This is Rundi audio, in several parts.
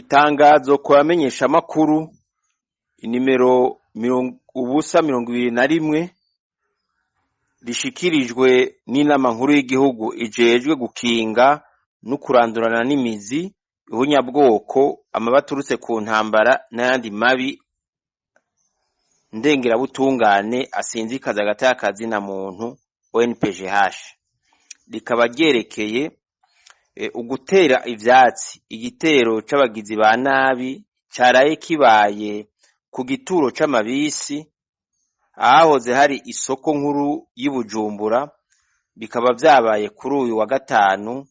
Itangazo ku bamenyeshamakuru inimero 021 rishikirijwe n'inama nkuru y'igihugu ijejwe gukinga no kurandurana n'imizi ihunyabwoko, amabi aturutse ku ntambara n'ayandi mabi ndengerabutungane asinzikaza agateka kazina muntu ONPGH, rikaba ryerekeye ugutera ivyatsi igitero c'abagizi ba nabi caraye kibaye ku gituro c'amabisi ahahoze hari isoko nkuru y'i Bujumbura, bikaba vyabaye kuri uyu wa gatanu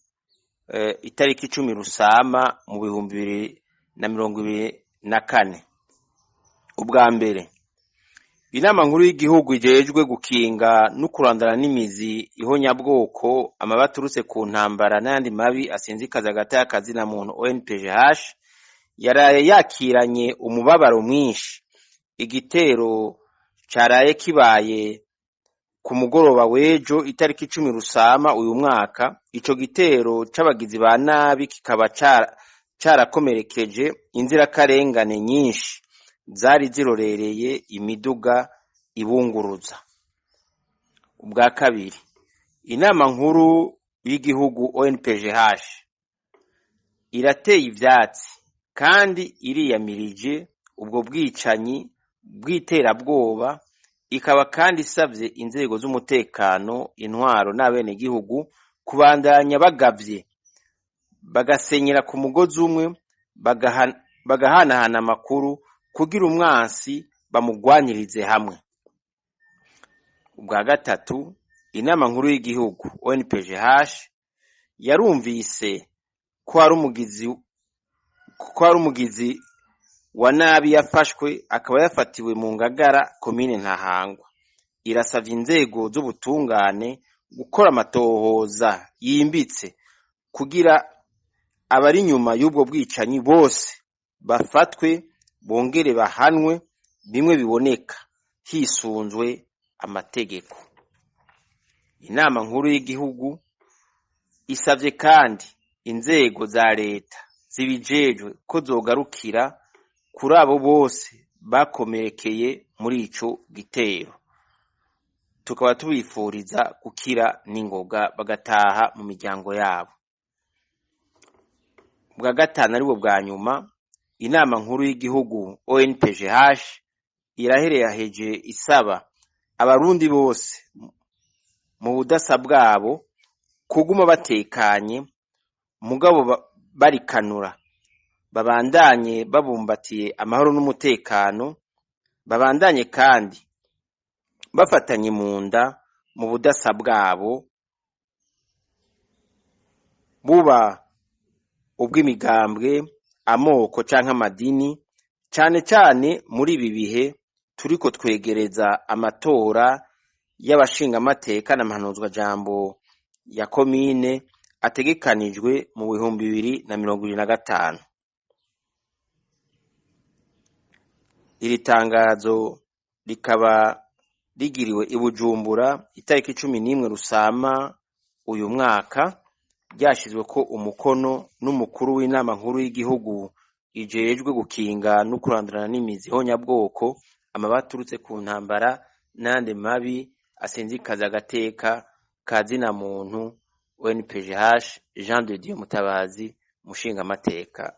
itariki 10 Rusama mu 2024. Ubwa mbere, inama nkuru y'igihugu ijejwe gukinga no kurandana n'imizi ihonyabwoko, amabi aturutse ku ntambara n'ayandi mabi asinzikaza agateka kazina muntu ONPGH yaraye yakiranye umubabaro mwinshi igitero caraye kibaye ku mugoroba w'ejo itariki 10 Rusama uyu mwaka. Ico gitero c'abagizi ba nabi kikaba carakomerekeje inzirakarengane nyinshi zari zirorereye imiduga ibunguruza. Ubwa kabiri, inama nkuru y'igihugu ONPGH irateye ivyatsi kandi iriyamirije ubwo bwicanyi bw'iterabwoba, ikaba kandi isavye inzego z'umutekano, intwaro n'abenegihugu kubandanya bagavye, bagasenyera ku mugozi umwe, bagahanahana amakuru kugira umwansi bamugwanirize hamwe. Ubwa gatatu, inama nkuru y'igihugu ONPGH yarumvise ko hari umugizi wa nabi yafashwe, akaba yafatiwe mu Ngagara, komine Ntahangwa. Irasavye inzego z'ubutungane gukora amatohoza yimbitse kugira abari inyuma y'ubwo bwicanyi bose bafatwe bongere bahanwe bimwe biboneka hisunzwe amategeko. Inama nkuru y'igihugu isavye kandi inzego za leta zibijejwe ko zogarukira kuri abo bose bakomerekeye muri ico gitero, tukaba tubifuriza gukira n'ingoga bagataha mu miryango yabo. Bwa gatanu aribwo bwa nyuma, inama nkuru y'igihugu ONPGH irahereyaheje isaba abarundi bose mu budasa bwabo kuguma batekanye, mugabo barikanura, babandanye babumbatiye amahoro n'umutekano, babandanye kandi bafatanye mu nda mu budasa bwabo, buba ubw'imigambwe, amoko canke amadini, cane cane muri ibi bihe turiko twegereza amatora y'abashingamateka na mpanuzwajambo ya komine ategekanijwe mu 2025. Iri tangazo rikaba rigiriwe i Bujumbura itariki 11 Rusama uyu mwaka, ryashizweko umukono n'umukuru w'inama nkuru y'igihugu ijejwe gukinga no kurandurana n'imizi ihonyabwoko, amabi aturutse ku ntambara n'ayandi mabi asinzikaza agateka ka zina muntu ONPGH, Jean de Dieu Mutabazi, umushingamateka.